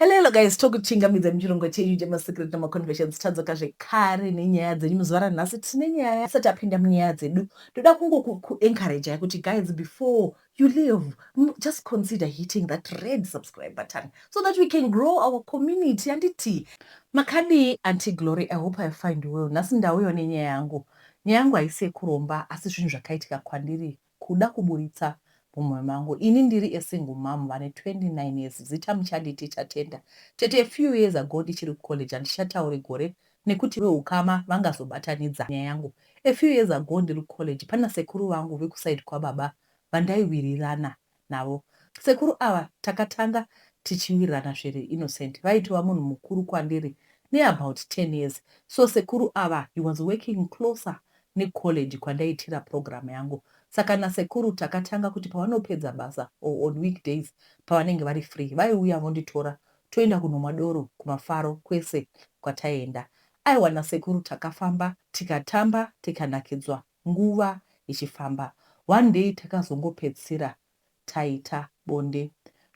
Hello, hello guys, tokuchingamidza muchirongwa chenyu chemasecret nemaconfessions. Tadzoka zvekare nenyaya dzenyu muzuva ranhasi. Tine nyaya. Tisati tapinda munyaya dzedu, ndoda kungokuencouragei kuti guys, before you leave, just consider hitting that red subscribe button so that we can grow our community. Handiti makadii, Auntie Glory? I hope I find you well. Nhasi ndauyawo nenyaya yangu. Nyaya yangu haisi yekuromba, asi zvinhu zvakaitika kwandiri kuda kuburitsa mumwoyo mangu. Ini ndiri a single mom vane 29 years. Zita muchanditi Tatenda. Tete, a few years ago ndichiri kucollege, handichatauri gore nekuti veukama vangazobatanidza nyaya yangu. A few years ago ndiri kucollege, pana sekuru vangu vekusaidi kwababa vandaiwirirana navo. Sekuru ava takatanga tichiwirirana zviri innocent. Vaitova munhu mukuru kwandiri neabout 10 years. So sekuru ava, he was working closer necollege kwandaitira program yangu. Saka nasekuru takatanga kuti pavanopedza basa or on weekdays pavanenge vari free, vaiuya vonditora, toenda kunomwa doro kumafaro kwese kwataienda. Aiwa, nasekuru takafamba, tikatamba, tikanakidzwa. Nguva ichifamba, one day takazongopedzisira taita bonde.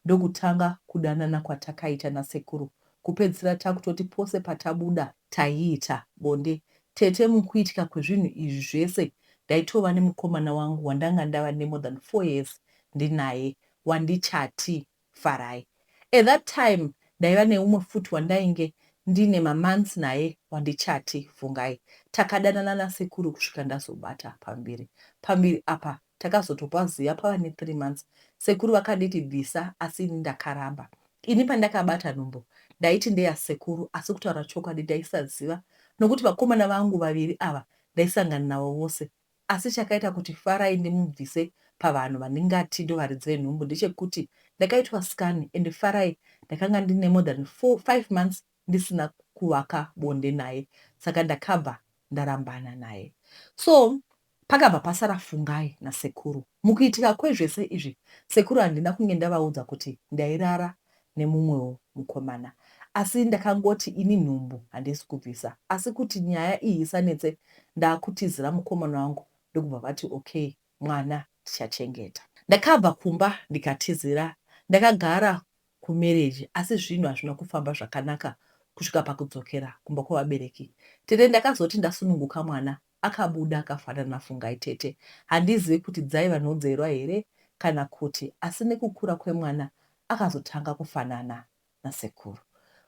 Ndokutanga kudanana kwatakaita nasekuru, kupedzisira takutoti pose patabuda taiita bonde. Tete, mukuitika kwezvinhu izvi zvese ndaitova nemukomana wangu wandanga ndava nemore than 4 years ndinaye, wandichati Farai. At that time ndaiva neumwe futi wandainge ndine mamonths naye, wandichati Fungai. Takadanana nasekuru kusvika ndazobata pambiri. Pambiri apa takazotopaziva pava ne3 months. Sekuru vakanditi bvisa, asi ini ndakaramba. Ini pandakabata nhumbu ndaiti ndeyasekuru, asi kutaura chokwadi ndaisaziva nokuti vakomana vangu vaviri ava ndaisangana navo vose. Asi chakaita kuti Farai ndimubvise pavanhu vandingati ndovaridzi venhumbu ndechekuti ndakaitwa scan and Farai ndakanga ndine more than 4, 5 months ndisina kuvaka bonde naye, saka ndakabva ndarambana naye. So pakabva pasara Fungai nasekuru. Mukuitika kwezvese izvi, sekuru handina kunge ndavaudza kuti ndairara nemumwewo mukomana, asi ndakangoti ini nhumbu handisi kubvisa, asi kuti nyaya iyi isanetse ndaakutizira mukomana wangu. Ndokubva vati okay, mwana tichachengeta. Ndakabva kumba ndikatizira. Ndakagara kumarriage, asi zvinhu hazvina kufamba zvakanaka kusvika pakudzokera kumba kwavabereki. Tete, ndakazoti ndasununguka, mwana akabuda akafanana naFungai. Tete, handizivi kuti dzaiva nhodzerwa here kana kuti, asi nekukura kwemwana akazotanga kufanana nasekuru.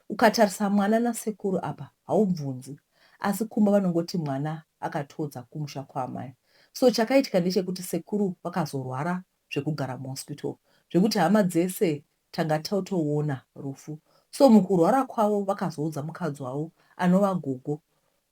Ukatarisa mwana nasekuru apa haubvunzi, asi kumba vanongoti mwana akatodza kumusha kwaamai. So chakaitika ndechekuti sekuru vakazorwara zvekugara muhospital, zvekuti hama dzese tanga totoona rufu. So mukurwara kwavo vakazoudza mukadzi wavo, anova gogo,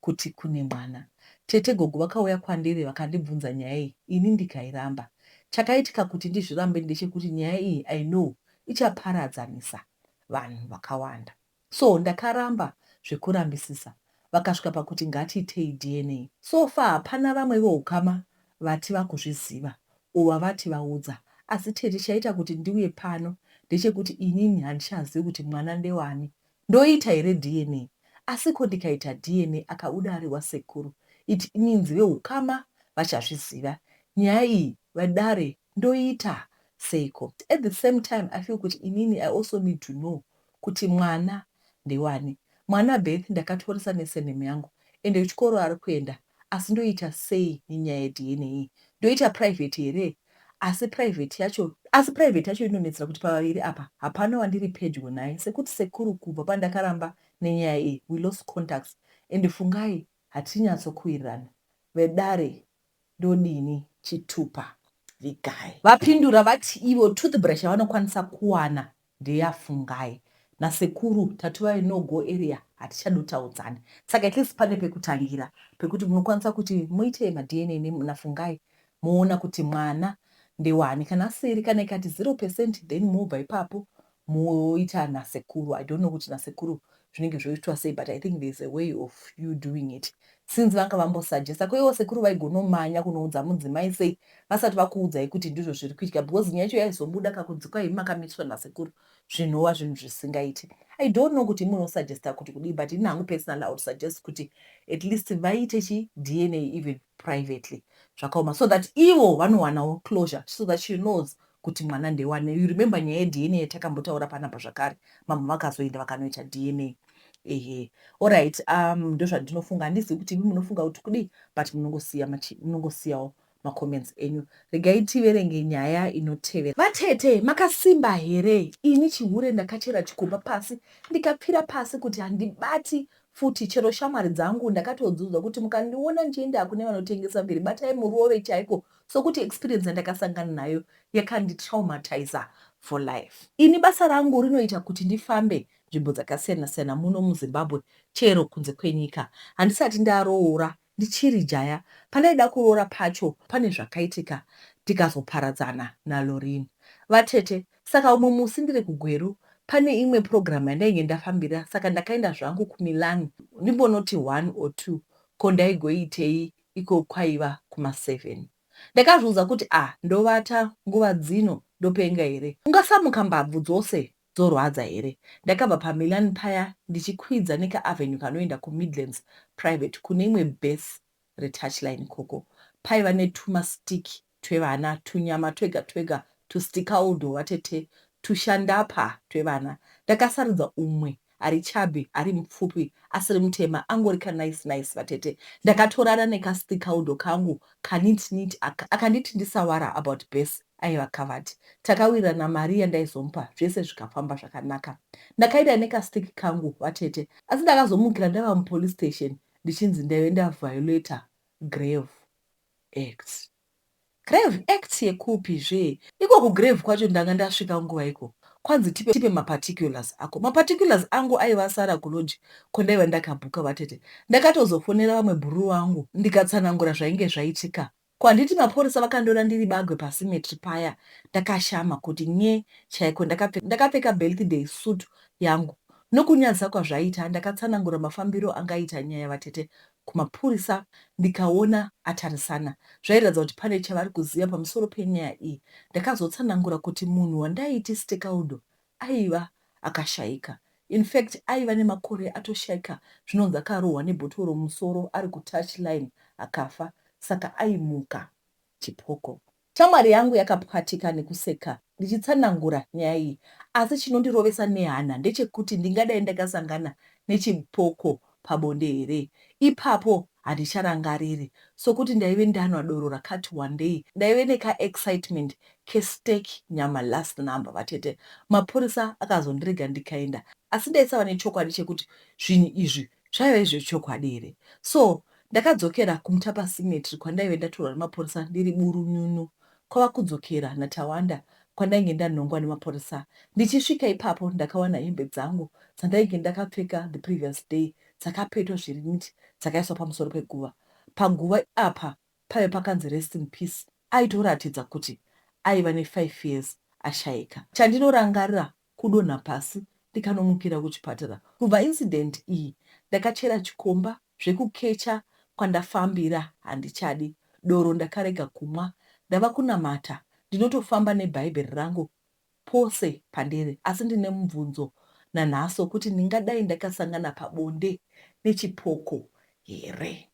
kuti kune mwana. Tete, gogo vakauya kwandiri vakandibvunza nyaya iyi, ini ndikairamba. Chakaitika kuti ndizvirambe ndechekuti nyaya iyi, I know ichaparadzanisa vanhu vakawanda, so ndakaramba zvekurambisisa. Vakasvika pakuti ngatiitei DNA. So far hapana vamwe veukama vati vakuzviziva uva vati vaudza. Asi tete, chaita kuti ndiuye pano ndechekuti inini handichazivi kuti mwana ndewani. Ndoita here DNA? Asi ko ndikaita DNA akabuda ari wasekuru, it means veukama vachazviziva nyaya iyi. Vadare, ndoita seiko? At the same time I feel kuti inini I also need to know kuti mwana ndewani. Mwana birth ndakatoresa nesurname yangu, ende kuchikoro ari kuenda. Asi ndoita sei nenyaya yeDNA? Ndoita private here? Asi private yacho inonetsera kuti pavaviri apa hapana wandiri pedyo naye, sekuti sekuru kubva pandakaramba nenyaya iyi we lost contacts, and Fungai hatinyatsokuwirirana. Vedare, ndodini? Chitupa vigai. Vapindura vati ivo toothbrush yavanokwanisa kuwana ndeyaFungai. Nasekuru tatovai no go area, hatichadotaudzani. Saka at least pane pekutangira pekuti munokwanisa kuti muite maDNA naFungai, moona kuti mwana ndewani. Kana asiri, kana ikati 0%, then mobva ipapo moita nasekuru. I don't know kuti nasekuru zvinenge zvoitwa sei, but I think there is a way of you doing it, since vanga vambosuggesta. Koiwo sekuru vaigonomanya kunoudza mudzimai sei vasati vakuudzai kuti ndizvo zviri kuitika? Because nyaya yacho yaizobuda kakunzi kwai makamitiswa nasekuru, zvinova zvinhu zvisingaiti. I don't know kuti munosuggesta kuti kudii, but ini hangu personally I would suggest kuti at least vaite chi DNA, even privately zvakaoma, so that ivo vanowanawo closure, so that she knows. kuti mwana ndewani. You remember nyaya yeDNA yatakambotaura panapa zvakare, mama vakazoenda vakanoita DNA. Ehe, alright, ndozvandinofunga. Handizivi kuti imi munofunga kuti kudii, but munongosiya munongosiyawo macomments enyu. Regai tiverenge nyaya inotevera. Vatete, makasimba here? Ini chihure ndakachera chikomba pasi ndikapfira pasi kuti handibati futi. Chero shamwari dzangu ndakatodziudza kuti mukandiona ndichienda kune vanotengesa mviri, batai murove chaiko, sokuti experience yandakasangana nayo yakanditraumatizer for life. Ini basa rangu rinoita kuti ndifambe nzvimbo dzakasiyana-siyana muno muZimbabwe chero kunze kwenyika. Handisati ndaroora, ndichiri jaya. Pandaida kuroora pacho pane zvakaitika tikazoparadzana naLoreen. Vatete, saka umwe musi ndiri kuGweru pane imwe purogiramu yandainge ndafambira saka ndakaenda zvangu kuMilan ndimbonoti one or two, ko ndaigoitei iko kwaiva kuma-seven. Ndakazviudza kuti ah, ndovata nguva dzino ndopenga here? Ungasamuka mbabvu dzose dzorwadza here? Ndakabva paMilan paya ndichikwidza nekaAvenue kanoenda kuMidlands Private kune imwe base reTouchline ikoko. Paiva netumastick twevana, tunyama twega twega, tusticaldo vatete, tushandapa twevana. Ndakasarudza umwe ari chubby, ari mupfupi, asiri mutema, angori kanice nice vatete. Ndakatorana nekasticaldo kangu kaneat neat aka. Akanditi ndisawara about base aiva covered. Takawirirana mari yandaizomupa zvese zvikafamba zvakanaka. Ndakaenda nekastick kangu vatete, asi ndakazomukira ndava mupolice station ndichinzi ndaive ndaviolator Grave Act. Grave Act yekupi zve? Iko kugrave kwacho ndanga ndasvika nguva iko kwanzi tipe, tipe maparticulars ako. Maparticulars angu aiva asara kulodge kwandaiva ndakabhuka vatete. Ndakatozofonera vamwe bhururu vangu ndikatsanangura zvainge zvaitika. Ko handiti mapurisa vakandiona ndiri bagwe pacemetery paya ndakashama kuti nye chaiko, ndakapfeka birthday suit yangu. Nokunyadzisa kwazvaita ndakatsanangura mafambiro angaita nyaya vatete kumapurisa ndikaona atarisana. Zvairatidza kuti pane chavari kuziva pamusoro penyaya iyi. Ndakazotsanangura kuti munhu wandaiti Stekaudo aiva akashaika. In fact aiva nemakore atoshaika, zvinonzi akarohwa nebhotoro mumusoro ari kutouchline akafa, saka aimuka chipoko. Shamwari yangu yakapwatika nekuseka ndichitsanangura nyaya iyi, asi chinondirovesa nehana ndechekuti ndingadai ndakasangana nechipoko pabonde here? Ipapo handicharangariri, sokuti ndaive ndanwa doro rakati wandei. Ndaive nekaexcitement kesteak nyama last number vatete. Mapurisa akazondirega ndikaenda, asi ndaisava nechokwadi chekuti zvinhu izvi zvaive zvechokwadi here. So ndakadzokera kuMutapa Cemetery kwandaive ndatorwa nemapurisa ndiri burunyunu, kwava kudzokera naTawanda kwandainge ndanhongwa nemapurisa. Ndichisvika ipapo ndakawana hembe dzangu dzandainge ndakapfeka the previous day dzakapetwa zviri neat dzakaiswa pamusoro peguva. Paguva apa paive pakanzi rest in peace, aitoratidza kuti aiva ne5 years ashaika. Chandinorangarira kudonha pasi ndikanomukira kuchipatara. Kubva incident iyi ndakachera chikomba, zvekukecha kwandafambira handichadi. Doro ndakarega kumwa, ndava kunamata, ndinotofamba nebhaibheri rangu pose pandiri. Asi ndine mubvunzo nanhasi wekuti ndingadai ndakasangana pabonde nechipoko here?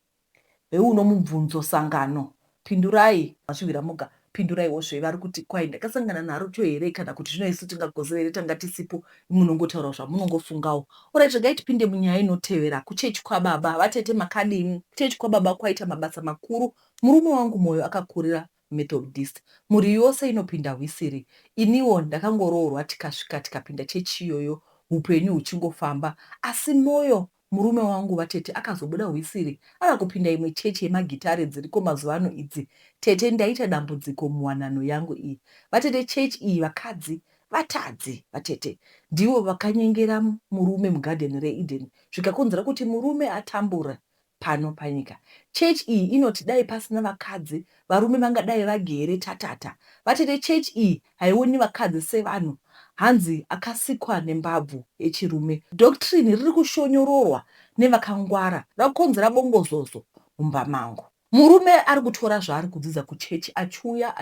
Heuno mubvunzo sangano, pindurai. Mazvihwira moga, pinduraiwo zve. Vari kuti kwai ndakasangana narocho here kana kuti zvino isu tingagoziva here tanga tisipo, munongotaura zvamunongofungawo. Alright, regai tipinde munyaya inotevera. Kuchechi kwababa, vatete makadini? Kuchechi kwababa kwaita mabasa makuru. Murume wangu Moyo akakurira Methodist. Mhuri yose inopinda hwisiri. Iniwo ndakangoroorwa tikasvika tikapinda chechi iyoyo hupenyu huchingofamba. Asi Moyo murume wangu vatete akazobuda hwisiri ava kupinda imwe chechi yemagitare dziriko mazuva ano idzi. Tete, ndaita dambudziko muwanano yangu iyi. Vatete, chechi iyi vakadzi vatadzi vatete. Ndivo vakanyengera murume mugadheni reEden zvikakonzera kuti murume atambure pano panyika. Church iyi inoti dai pasina vakadzi varume vangadai vagere tatata. Vatete, church iyi haioni vakadzi sevanhu, hanzi akasikwa nembabvu yechirume. Doctrine riri kushonyororwa nevakangwara rakonzera bongozozo mumba mangu. Murume ari kutora zvaari kudzidza kuchechi achiuya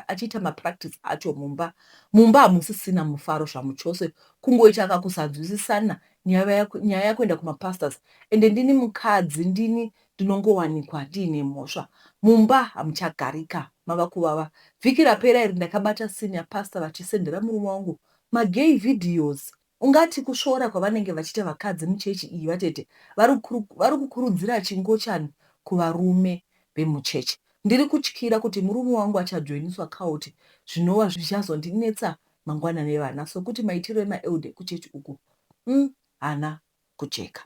achiita mapractice acho mumba. Mumba hamusisina mufaro zvamuchose, kungoita kakusanzwisisana nyaya yakuenda kumapastors, ende ndini mukadzi, ndini ndinongowanikwa ndiine mhosva. Mumba hamuchagarika. mava kuvava. Vhiki rapera iri ndakabata senior pastor vachisendera murume wangu magay videos. Ungati kusvora kwavanenge vachiita vakadzi muchechi iyi vatete vari kukurudzira chingochani kuvarume vemuchechi. Ndiri kutyira kuti murume wangu achajoiniswa cult zvinova zvichazondinetsa mangwana nevana sokuti maitiro emaelder ekuchechi uku umm haana kujeka.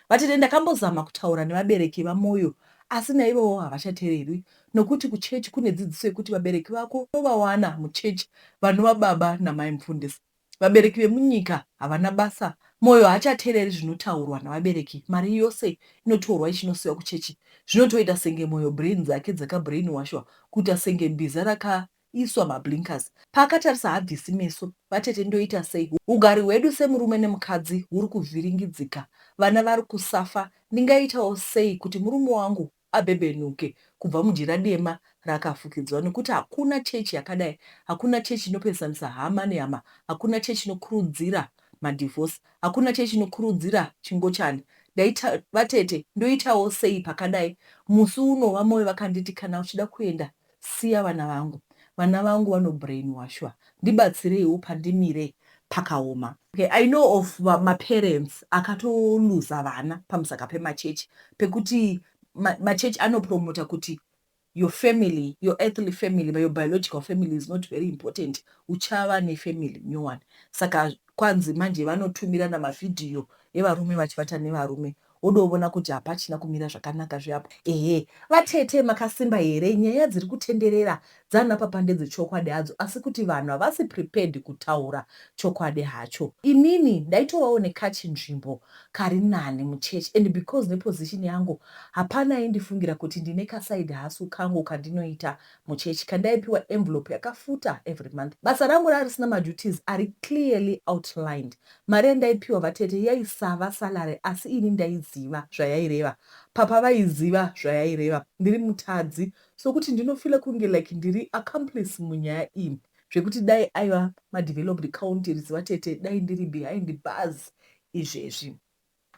Vatete ndakambozama kutaura nevabereki vaMoyo asi naivowo havachatererwi nokuti kuchechi kune dzidziso yekuti vabereki vako unovawana muchechi vanova baba namai mufundisi. Vabereki vemunyika havana basa. Moyo haachatereri zvinotaurwa navabereki mari yose inotorwa ichinosiwa kuchechi. Zvinotoita senge Moyo brain dzake dzaka brainwashwa kuita senge bhiza raka iswa mablinkers. Paakatarisa haabvisi meso. Vatete ndoita sei? Hugari hwedu semurume nemukadzi huri kuvhiringidzika. Vana vari kusafa. Ndingaitawo sei kuti murume wangu abhebhenuke kubva mujira dema raakafukidzwa? Nekuti hakuna chechi yakadai. Hakuna chechi inopesanisa hama nehama. Hakuna chechi inokurudzira madivorce. Hakuna chechi inokurudzira chingochani. Ndaita, vatete ndoitawo sei pakadai? Musi uno vaMoyo vakanditi kana uchida kuenda Siya vana vangu. Vana vangu vano brainwashwa. Ndibatsireiwo pandimire pakaoma. Okay, I know of maparents akatoluza vana pamusaka pemachechi pekuti machechi anopromota kuti your family, your earthly family, your biological family is not very important. Uchava nefamily new one. Saka kwanzi manje vanotumirana mavhidhiyo evarume vachivata nevarume Wodovona kuti hapachina kumira zvakanaka zve apo. Ehe vatete makasimba here nyaya dziri kutenderera dzana papa ndedzechokwadi hadzo asi kuti vanhu havasi prepared kutaura chokwadi hacho. Inini ndaitovawo nekachinzvimbo kari nani muchurch and because neposition yangu hapana aindifungira kuti ndine kaside hustle kangu kandinoita muchurch kandaipiwa envelope yakafuta every month. Basa rangu rarisina maduties ari clearly outlined Mari yandaipiwa vatete yaisava salary asi ini ndaiziva zvayaireva. Papa vaiziva zvayaireva. Ndiri mutadzi sokuti ndinofeeler kunge like ndiri accomplice munyaya iyi zvekuti dai aiva madeveloped countries vatete dai ndiri behind bars izvezvi.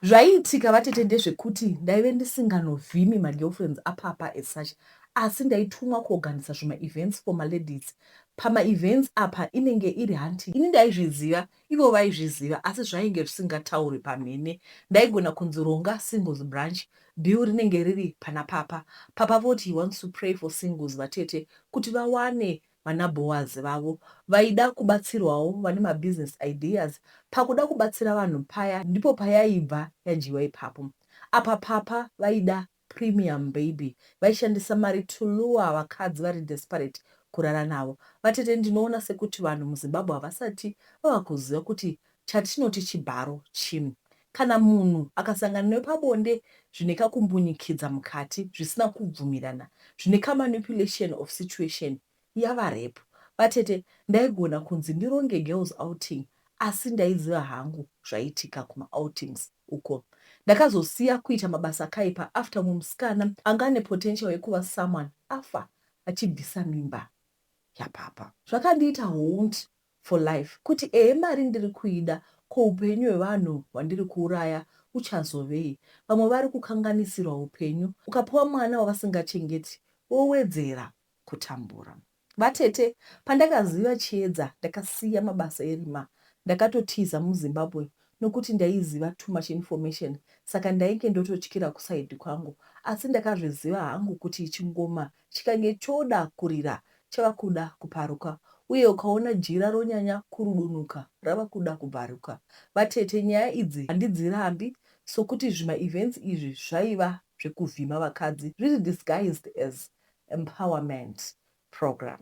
Zvaiitika vatete ndezvekuti ndaive ndisinganovhimi magirlfriends apapa as such asi ndaitumwa kuorganisa zvima events for maladies. Pama events apa inenge iri hunting ini ndaizviziva ivo vaizviziva asi zvainge zvisingataurwi pamhene. Ndaigona kunzi ronga singles brunch bill rinenge riri pana papa. Papa voti he wants to pray for singles vatete kuti vawane Vana Boaz vavo vaida kubatsirwawo vane mabusiness ideas pakuda kubatsira vanhu paya ndipo payaibva yadyiwa ipapo. Apa papa vaida premium baby vaishandisa mari to lure vakadzi vari desperate kurara navo. Vatete ndinoona sekuti vanhu muZimbabwe havasati vava kuziva kuti chatinoti chibharo chii. Kana munhu akasangana newe pabonde zvine kakumbunyikidza mukati zvisina kubvumirana, zvine kamanipulation of situation yava rape. Vatete, ndaigona kunzi ndironge girls outing asi ndaiziva hangu zvaiitika kumaoutings uko. Ndakazosiya kuita mabasa akaipa after mumwe musikana anga ane potential yekuva someone afa achibvisa mimba yapapa. Zvakandiita haunt for life kuti ehe mari ndiri kuida ko hupenyu hwevanhu hwandiri kuuraya uchazovei. Vamwe vari kukanganisirwa hupenyu ukapiwa mwana wavasingachengeti wowedzera kutambura. Vatete pandakaziva chiedza ndakasiya mabasa erima ndakatotiza muZimbabwe nokuti ndaiziva too much information saka ndainge ndototyira kuside kwangu asi ndakazviziva hangu kuti chingoma chikange choda kurira chava kuda kuparuka uye ukaona jira ronyanya kurudunuka rava kuda kubvaruka. Vatete nyaya idzi handidzirambi sokuti zvima events izvi zvaiva zvekuvhima vakadzi zviri disguised as empowerment program.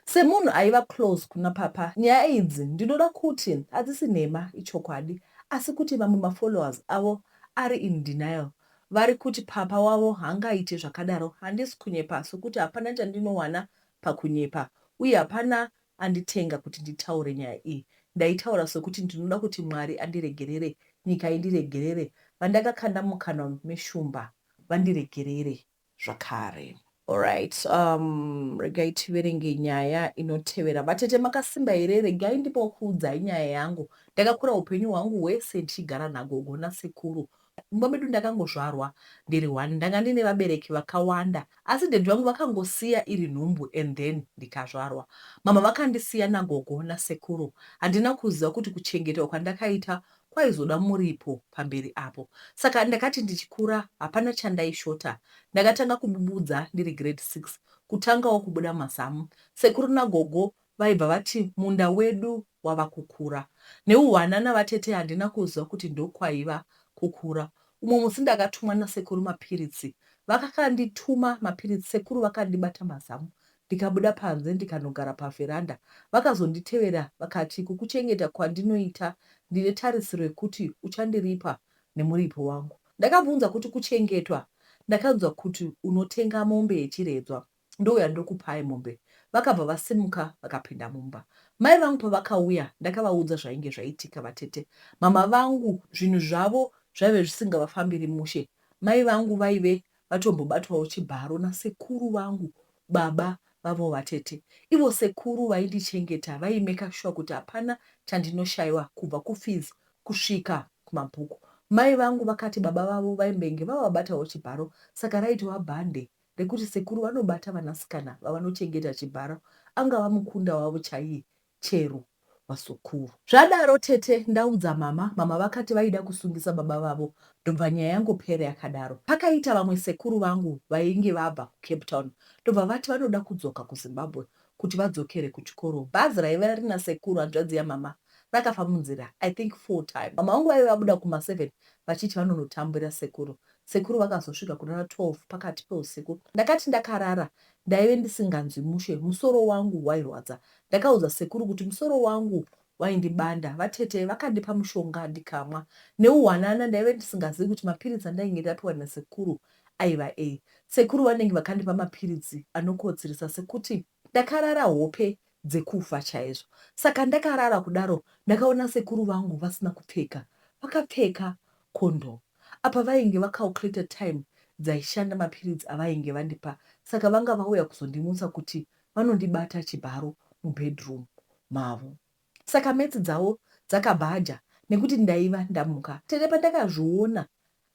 Semunhu aiva close kuna papa nyaya idzi ndinoda kuti hadzisi nhema ichokwadi asi kuti vamwe mafollowers avo ari in denial vari kuti papa wavo hangaite zvakadaro handisi kunyepa sokuti hapana chandinowana pakunyepa uye hapana anditenga kuti nditaure nyaya iyi ndaitaura sokuti ndinoda kuti Mwari andiregerere nyika indiregerere vandakakanda mukanwa meshumba vandiregerere zvakare. Alright, um, regai tiverenge nyaya inotevera. Vatete makasimba here? Regai ndimbokuudzai nyaya yangu. Ndakakura upenyu hwangu hwese ndichigara nagogo nasekuru. Mumba medu ndakangozvarwa ndiri one, ndanga ndine vabereki vakawanda asi daddy vangu vakangosiya iri nhumbu and then ndikazvarwa. Mama vakandisiya nagogo nasekuru. Handina kuziva kuti kuchengetwa kwandakaita kwaizoda muripo pamberi apo. Saka ndakati ndichikura hapana chandaishota. Ndakatanga kububudza ndiri grade 6 kutangawo kubuda mazamu. Sekuru nagogo vaibva vati munda wedu wava kukura. Neuhwana navatete handina kuziva kuti ndokwaiva kukura. Umwe musi ndakatumwa nasekuru mapiritsi. Vakakandituma mapiritsi sekuru vakandibata mazamu ndikabuda panze ndikanogara pavheranda. Vakazonditevera vakati kukuchengeta kwandinoita ndine tarisiro yekuti uchandiripa nemuripo wangu. Ndakabvunza kuti kuchengetwa ndakanzwa kuti unotenga mombe yechiredzwa ndouya ndokupai mombe. Vakabva vasimuka vakapinda mumba. Mai vangu pavakauya ndakavaudza zvainge zvaitika vatete. Mama vangu zvinhu zvavo zvaive zvisingavafambiri mushe. Mai vangu vaive vatombobatwawo chibharo nasekuru vangu baba vavo vatete. Ivo sekuru vaindichengeta vaimeka sure kuti hapana chandinoshaiwa kubva kufees kusvika kumabhuku. Mai vangu vakati baba vavo vaimbenge vavabatawo chibharo saka raitova bhande rekuti sekuru vanobata vanasikana vavanochengeta chibharo angava mukunda wavo chaiye chero vazukuru. Zvadaro tete ndaudza mama, mama vakati vaida kusungisa baba vavo ndobva nyaya yangopera yakadaro. Pakaita vamwe sekuru vangu vainge vabva kuCape Town ndobva vati vanoda kudzoka kuZimbabwe kuti vadzokere kuchikoro. Bhazi raiva rina sekuru hanzvadzi yamama rakafa munzira I think four times. Mama vangu vaive vabuda kuma7 vachiti vanonotambira sekuru. Sekuru vakazosvika kunana 12 pakati peusiku. Ndakati ndakarara ndaive ndisinganzwi mushe musoro wangu wairwadza. Ndakaudza sekuru kuti musoro wangu waindibanda. Vatete vakandipa mushonga ndikamwa. Neuhwanana ndaive ndisingazivi kuti mapiritsi andainge ndapiwa nasekuru aiva ei. Sekuru vanenge vakandipa mapiritsi anokotsirisa sekuti ndakarara hope dzekufa chaizvo. Saka ndakarara kudaro ndakaona sekuru vangu vasina kupfeka vakapfeka condom. Apa vainge vacalculata time dzaishanda mapiritsi avainge vandipa saka vanga vauya kuzondimutsa kuti vanondibata chibharo mubedroom mavo. Saka metsi dzavo dzakabhaja nekuti ndaiva ndamuka. Tete pandakazviona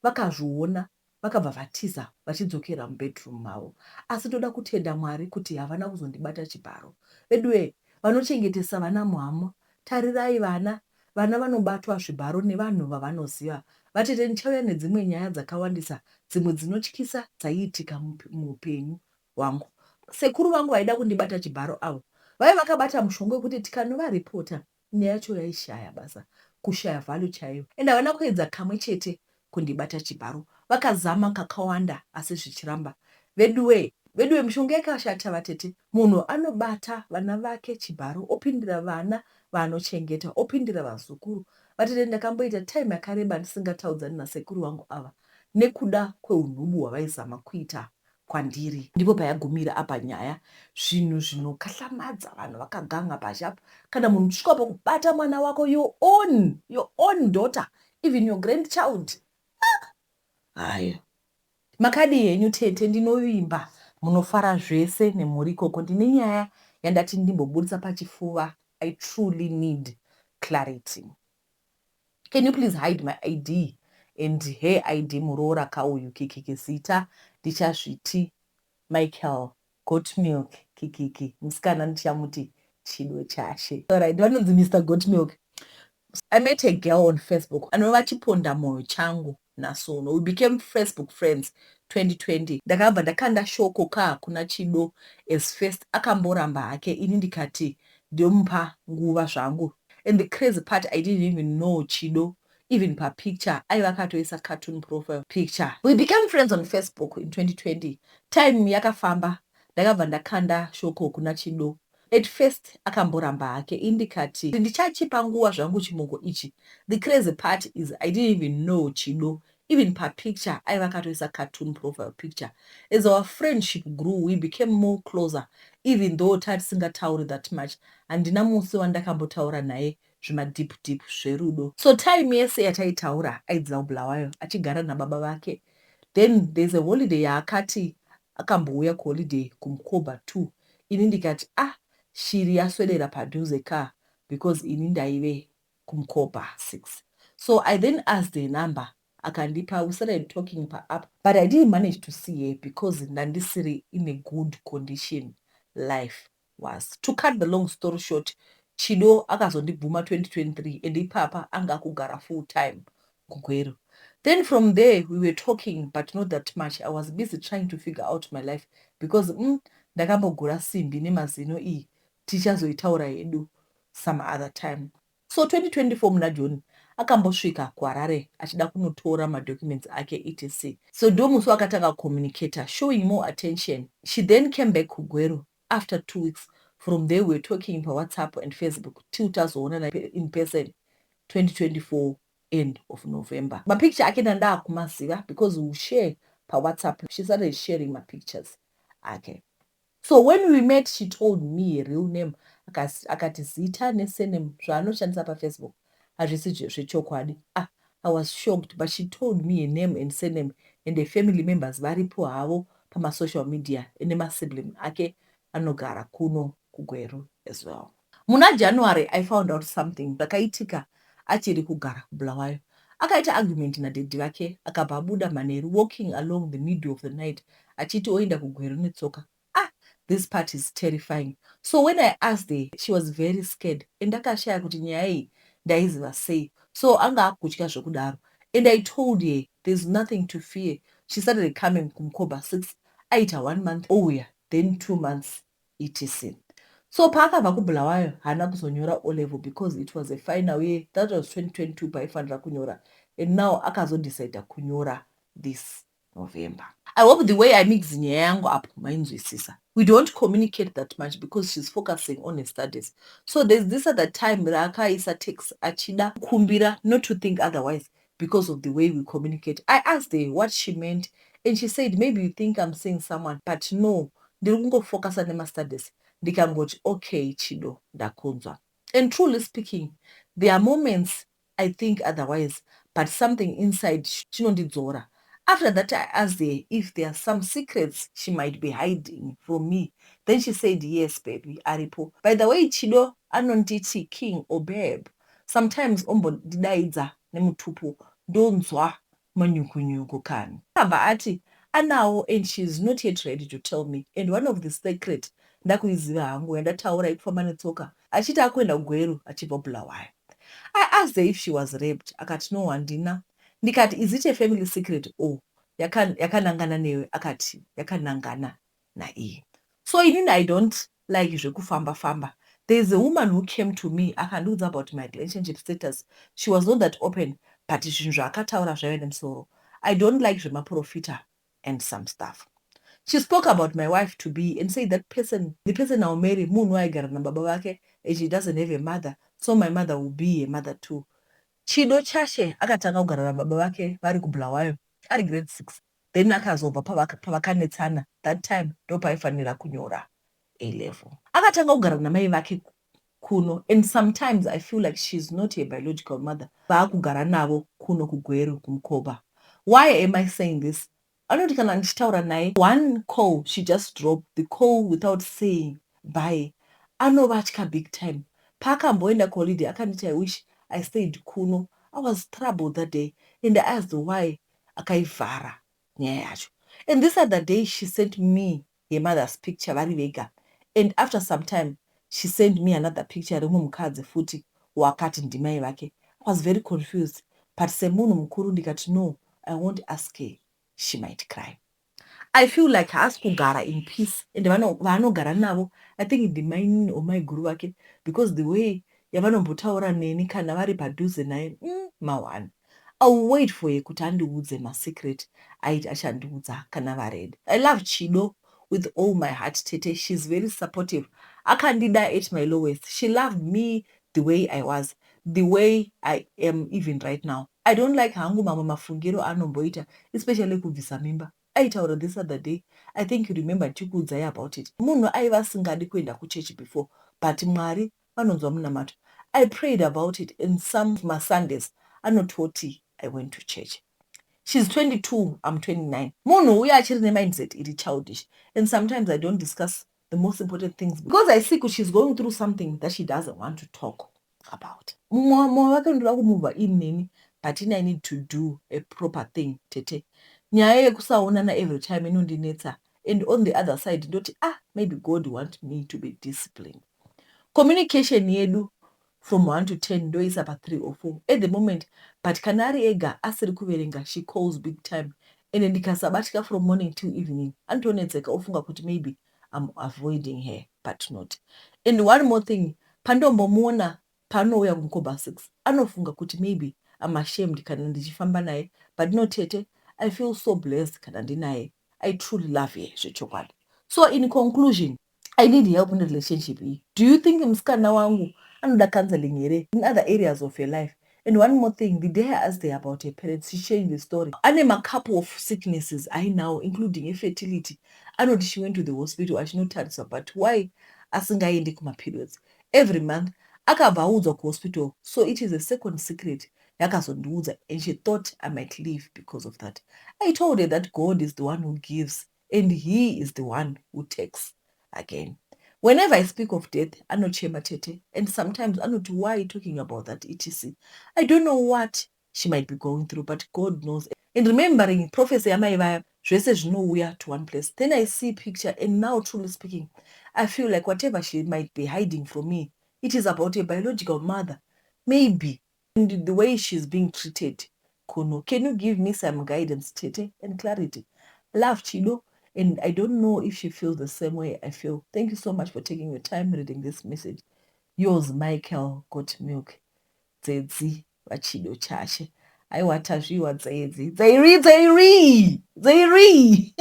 vakazviona vakabva vatiza vachidzokera mubedroom mavo. Asi ndoda kutenda Mwari kuti havana kuzondibata chibharo. Veduwe vanochengetesa vana mhama tarirai vana vana vanobatwa zvibharo nevanhu vavanoziva. Vatete ndichauya nedzimwe nyaya dzakawandisa dzimwe dzinotyisa dzaiitika muupenyu hwangu. Sekuru vangu vaida kundibata chibharo avo vaive vakabata mushonga wekuti tikanovaripota nyaya yacho yaishaya basa kushaya value chaiyo and havana kuedza kamwe chete kundibata chibharo vakazama kakawanda asi zvichiramba veduwe veduwe mishonga yakashata vatete munhu anobata vana vake chibharo opindira vana vaanochengeta opindira vazukuru vatete ndakamboita time yakareba ndisingataudzani nasekuru vangu ava nekuda kweunhubu hwavaizama kuita kwandiri. Ndipo payagumira apa nyaya zvinhu zvinokahlamadzA vanhu vakaganga pashi apa kana munhu uchisvika pakubata mwana wako your own daughter, even your grandchild. Haya, makadi henyu tete, ndinovimba munofara zvese nemhuri ikoko. Ndine nyaya yandati ndimbobudisa pachifuva. I truly need clarity. Can you please hide my ID and her ID? Muroora kauyu kikiki, zita ndichazviti Michael Goat Milk kikiki, musikana ndichamuti Chido Chashe. Alright, vanonzi Mr Goat Milk. I met a girl on Facebook anova chiponda mwoyo changu nasuno. We became Facebook friends 2020. Ndakabva ndakanda shoko ka kuna Chido. As first akamboramba hake, ini ndikati ndomupa nguva zvangu. And the crazy part, I didn't even know Chido. Even papicture aiva akatoisa cartoon profile picture. We became friends on Facebook in 2020. Time yakafamba, ndakabva ndakanda shoko kuna Chido. At first akamboramba hake, ini ndikati ndichachipa nguva zvangu chimoko ichi. The crazy part is I didn't even know Chido. Even papicture aiva akatoisa cartoon profile picture. As our friendship grew, we became more closer even though tatisingatauri that much. Handina musi wandakambotaura naye zvimadeep deep zverudo. So time yese yataitaura aidzidza kuBulawayo achigara nababa vake. Then there's a holiday yaakati akambouya kuholiday kuMkoba 2. Ini ndikati, ah, shiri yaswedera padhuze ka, because ini ndaive kuMkoba 6. So I then asked her number. Akandipa. We started talking paapp, but I didn't manage to see her because ndandisiri in a good condition. Life was, to cut the long story short, Chido akazondibvuma 2023, and ipapa anga akugara full time kuGweru. Then from there we were talking, but not that much. I was busy trying to figure out my life because ndakambogura simbi nemazino. Iyi tichazoitaura hedu some other time. So 2024 muna June akambosvika kuHarare achida kunotora madocuments ake, etc. So ndo musi wakatanga communicator, showing more attention. She then came back kuGweru after 2 weeks. From there we were talking paWhatsApp and Facebook till tazoonana in person 2024, end of November. Mapicture ake ndandaakumaziva because we share paWhatsApp. She started sharing mapictures ake. So when we met, she told me a real name. Akati zita nesurname zvaanoshandisa paFacebook hazvisi zvechokwadi. Ah, I was shocked, but she told me a name and surname, and the family members varipo havo pamasocial media, enemasibling ake anogara kuno kuGweru as well. Muna January I found out something zvakaitika achiri kugara kuBulawayo. Akaita argument nadaddy vake, akabva abuda manheru, walking along the middle of the night, achiti oenda kuGweru netsoka. Ah, this part is terrifying. So when I asked her, she was very scared, and ndakashaya kuti nyaya iyi ndaiziva sei. So anga akutya zvekudaro, and I told her there's nothing to fear. She started coming kuMkoba 6. Aita one month ouya, then 2 months, etc. So paakabva kuBulawayo haana kuzonyora O level because it was a final year. That was 2022 paaifanira kunyora, and now akazodecida kunyora this November. I hope the way I mix nyaya yangu apo mainzwisisa. We don't communicate that much because she's focusing on her studies. So there's this other time raakaisa text achida kukumbira not to think otherwise because of the way we communicate. I asked her what she meant, and she said, "Maybe you think I'm seeing someone, but no, ndiri kungofocusa nemastudies." Ndikangoti, "Okay Chido, ndakunzwa." And truly speaking, there are moments I think otherwise, but something inside chinondidzora. After that I asked her if there are some secrets she might be hiding from me. Then she said, "Yes baby, aripo." By the way, Chido anonditi king or babe. Sometimes ombondidaidza nemutupo, ndonzwa manyukunyuku kani. Akabva ati anawo, and she is not yet ready to tell me. And one of the secret ndakuiziva hangu, yandataura ikufamba netsoka achiti akuenda kuGweru achibva Bulawayo. I asked her if she was raped. Akati, "No, handina." Ndikati, "Is it a family secret or yakanangana newe?" Akati yakanangana naiye. So inini I don't like zvekufamba famba. There is a woman who came to me akandiudza about my relationship status. She was not that open, but zvinhu zvaakataura zvaiva nemusoro. I don't like zvemaprofita and some stuff. She spoke about my wife to be and said that person, the person I'll marry, munhu aigara nababa vake and she doesn't have a mother, so my mother will be a mother too. Chido Chashe akatanga kugara nababa vake vari kuBulawayo ari grade 6. Then akazobva pavakanetsana. That time ndo paaifanira kunyora A level. Akatanga kugara namai vake kuno, and sometimes I feel like she's not a biological mother. Vaakugara navo kuno kuGweru kuMkoba. Why am I saying this? Anoti kana ndichitaura naye one call, she just drop the call without saying bye. Anovatya big time. Paakamboenda kuholiday akanditi, "I wish I stayed kuno." I was troubled that day, and I asked why. Akaivhara nyaya yacho. And this other day she sent me her mother's picture vari vega, and after some time she sent me another picture remumwe mukadzi futi wakati ndimai vake. I was very confused, but semunhu mukuru ndikati, "No, I won't ask her, she might cry." I feel like haasi kugara in peace, and vaanogara navo, I think ndimainini or maiguru vake, because the way yavanombotaura neni kana vari padhuze naye, ma1. I will wait for her kuti andiudze masecret aiti achandiudza kana vaready. I love Chido with all my heart, tete. She's very supportive. Akandida at my lowest. She loved me the way I was, the way I am even right now. I don't like hangu mamwe mafungiro anomboita, especially kubvisa mimba. Aitaura this other day, I think you remember ndichikuudzai about it. Munhu aiva asingadi kuenda kuchechi before, but Mwari vanonzwa munamato. I prayed about it, and some maSundays anototi I went to church. She's 22, I'm 29. Munhu uyo achiri nemindset iri childish, and sometimes I don't discuss the most important things because I see kuti she's going through something that she doesn't want to talk about. Mumwe wake ndoda kumubva ini neni. But ini I need to do a proper thing, tete. Nyaya yekusaonana every time inondinetsa, and on the other side ndoti, ah, maybe God want me to be disciplined. Communication yedu from 1 to 10 ndoisa pa3 or 4 at the moment, but kana ari ega asiri kuverenga, she calls big time, and ndikasabatika from morning till evening anotonetseka, ofunga kuti maybe I'm avoiding her, but not. And one more thing, pandombomuona paanouya kuMkoba 6, anofunga kuti maybe I'm ashamed kana ndichifamba naye, but no, tete, I feel so blessed kana ndinaye. I truly love her zvechokwadi. So in conclusion, I need help in relationship iyi. Do you think musikana wangu anoda counseling here in other areas of her life? And one more thing, the day I asked her about her parents, she changed the story. Ane macouple of sicknesses ainawo, including infertility. Anoti she went to the hospital achinotariswa, but why asingaendi kumaperiods every month, akabva audzwa kuhospital. So it is a second secret yakazondiudza, and she thought I might leave because of that. I told her that God is the one who gives and he is the one who takes again. Whenever I speak of death, anochema, tete, and sometimes anoti, "Why are you talking about that?" etc. I don't know what she might be going through, but God knows. And remembering prophecy yamai vaya, zvese zvinouya to one place, then I see picture. And now, truly speaking, I feel like whatever she might be hiding from me, it is about a biological mother maybe, and the way she's being treated kuno. Can you give me some guidance, tete, and clarity? Love, Chido, and I don't know if she feels the same way I feel. Thank you so much for taking your time reading this message. Yours, Michael Got Milk. Dzedzi vaChido Chashe. Aiwa, tazviwa, dzedzi dzeiri dzeiri dzeiri.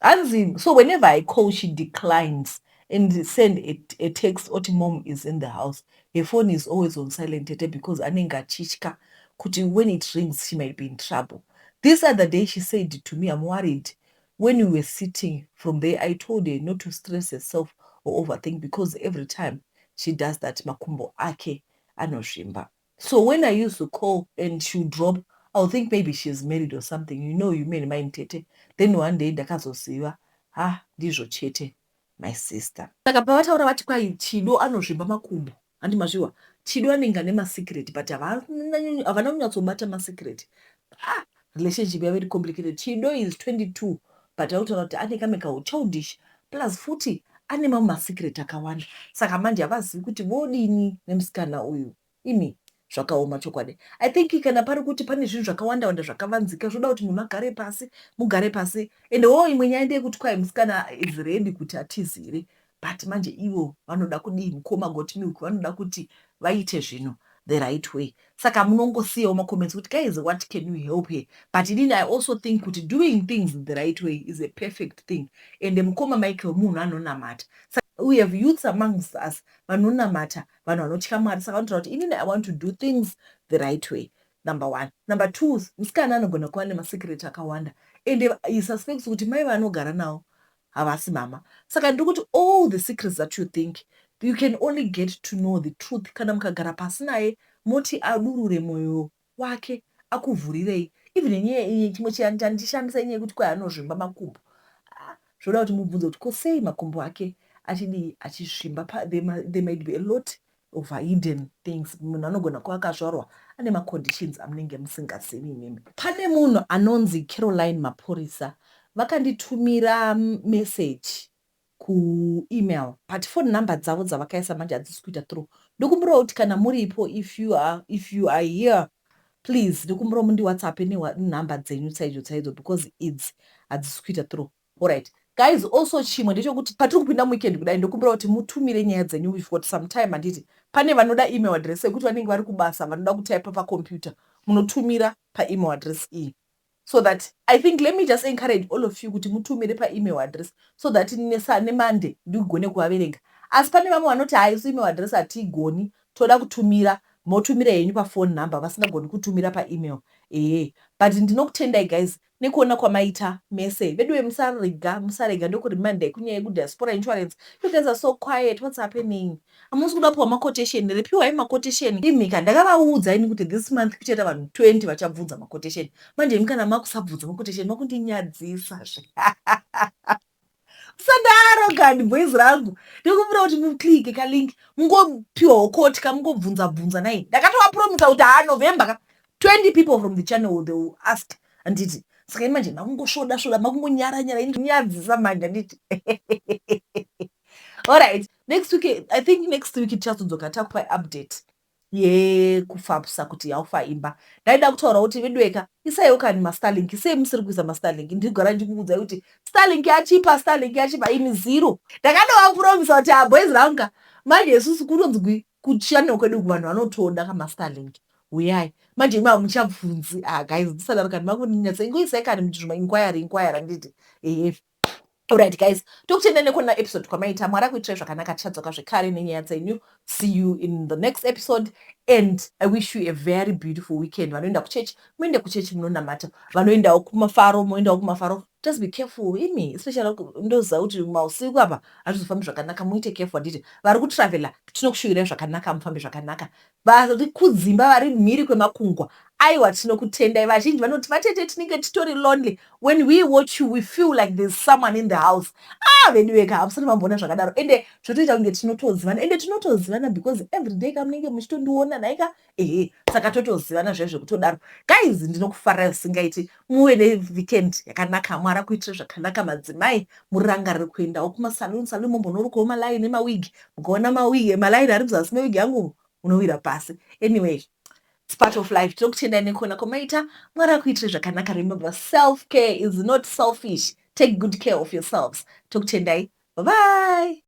Hanzi, so whenever I call, she declines and send a text oti, "Mom is in the house." Her phone is always on silent, tete, because anenge achitya kuti when it rings she might be in trouble. This other day she said to me, "I'm worried," when we were sitting. From there I told her not to stress herself or overthink, because every time she does that, makumbo ake anozvimba. So when I used to call and she would drop, I'll think maybe she's married or something. You know human mind, tete. Then one day ndakazoziva, ha, ndizvo chete, my sister. Saka pavataura vati kwai Chido anozvimba makumbo, handi mazviwa? Chido anenge ane masecret, but havana kunyatsobata masecret. Ah, relationship yavo iri complicated. Chido is 22, but akutaura kuti ane kamwe kauchildish, plus futi ane mamwe masecret akawanda. Saka manje havazivi kuti vodini nemusikana uyu. Imi, zvakaoma chokwadi. I think kana pari kuti pane zvinhu zvakawanda wanda zvakavanzika, zvoda kuti munhu agare pasi, mugare pasi. And wo imwe nyaya ndeyekuti kwai musikana is ready kuti atizire, but manje ivo vanoda kudii? Mukoma Got Milk vanoda kuti vaite zvinhu the right way. Saka munongosiyawo macomments kuti, guys, what can you help her? But inini I also think kuti doing things the right way is a perfect thing. And mukoma Michael munhu anonamata. We have youths amongst us vanonamata, vanhu vanotya Mwari. Saka vanotaura kuti inini I want to do things the right way, number one. Number two, musikana anogona kuva nemasecret akawanda, and he suspects kuti mai vanogara navo havasi mama. Saka ndiri kuti all the secrets that you think, you can only get to know the truth kana mukagara pasi naye, moti adurure mwoyo wake, akuvhurirei. Even nyaya iyi, chimwe chandishamisa inyaya yekuti kwai anozvimba makumbo. Ah, zvoda kuti mubvunze kuti ko sei makumbo ake achidii, achisvimba. There might be a lot of hidden things. Munhu anogona kuva akazvarwa ane maconditions amunenge musingazivi imimi. Pane munhu anonzi Caroline Mapurisa, vakanditumira message kuemail, but phone number dzavo dzavakaisa manje hadzisi kuita through. Ndokumbirawo kuti kana muripo, if you are here, please, ndokumbirawo mundiwhatsapp nenhamba dzenyu chaidzo chaidzo, because idzi hadzisi kuita through. Alright guys, also chimwe ndechekuti patiri kupinda muweekend kudai, ndokumbira kuti mutumire nyaya dzenyu. We've got some time, handiti? Pane vanoda email address yekuti vanenge vari kubasa, vanoda kutaipa pakombyuta, munotumira paemail address iyi, so that, I think, let me just encourage all of you kuti mutumire paemail address so that neMonday ndigone kuvaverenga. Asi pane vamwe vanoti, "Hai, isu email address hatiigoni, toda kutumira," motumira henyu pafone number, vasingagoni kutumira paemail. Ehe, but ndinokutendai guys nekuona kwamaita mese. Veduwe, musarega, musarega. Ndokuremindai kunyaya yekudiaspora insurance. You guys are so quiet. What's happening? Hamusi kuda kupiwa maquotation here? Piwai maquotation imika. Ndakavaudza ini kuti this month kuchaita vanhu 20 vachabvunza maquotation. Manje imi kana makusabvunza maquotation, makundinyadzisazve. Musadaro kani, boys rangu. Ndikumbira kuti muclicke kalink, mungopiwawo quote ka, mungobvunza bvunza nai. Ndakatovapromisa kuti haa, November ka, 20 people from the channel they will ask, handiti? Saka imanje makungosvoda svoda, makungonyara nyara, nyadzisa manje, handiti? Alright, next week, I think next week tichazodzoka takupai update yekufapsa kuti yaufa imba. Ndaida kutaura kuti vedweka, isaiwo kani maStarlink. Sei musiri kuisa maStarlink? Ndigara ndikuudzai kuti Starlink yachipa, Starlink yachipa, imi zero. Ndakatovapromisa kuti aboys ranga manje isusu kunonzi kuchannel kwedu vanhu vanotoda kamaStarlink, uyai manje. Ima muchabvunzi. Ah guys, ndisadaro kani, makunyatsa. Ingoisai kani muchizvima inquiry, inquiry, handiti? Ehe. Alright guys, tokutenda nekuona episode kwamaita. Mwari akuitirai zvakanaka. Tichadzoka zvekare nenyaya dzenyu. See you in the next episode and I wish you a very beautiful weekend. Vanoenda kuchechi, muende kuchechi munonamata. Vanoendawo kumafaro, moendawo kumafaro. Just be careful imi, especially ndoziva kuti mausiku apa hazvizofambi zvakanaka. Muite careful, handiti? Vari kutravela, tinokushuvirai zvakanaka, mufambe zvakanaka. Vari kudzimba, vari mhiri kwemakungwa, aiwa, tinokutendai. Vazhinji vanoti, "Vatete, tinenge titori lonely. When we watch you, we feel like there's someone in the house." Ah, veduweka, hamusati mamboona zvakadaro. Ende zvotoita kunge tinotozivana, ende tinotozivana because every day kamunenge muchitondiona nhaika. Ehe, saka totozivana zvaizvo kutodaro. Guys, ndinokufarira zvisingaiti. Muve neweekend yakanaka. Mwari akuitire zvakanaka. Madzimai, murangarire kuendawo kumasaluni saluni, mombonorukawo malaini emawigi. Mukaona mawigi, malaini ari muzasi mewigi yangu, munowira pasi. Anyway, it's part of life. Tinokutendai nekuona kwamaita. Mwari akuitire zvakanaka. Remember, self care is not selfish. Take good care of yourselves. Tokutendai. Bye bye.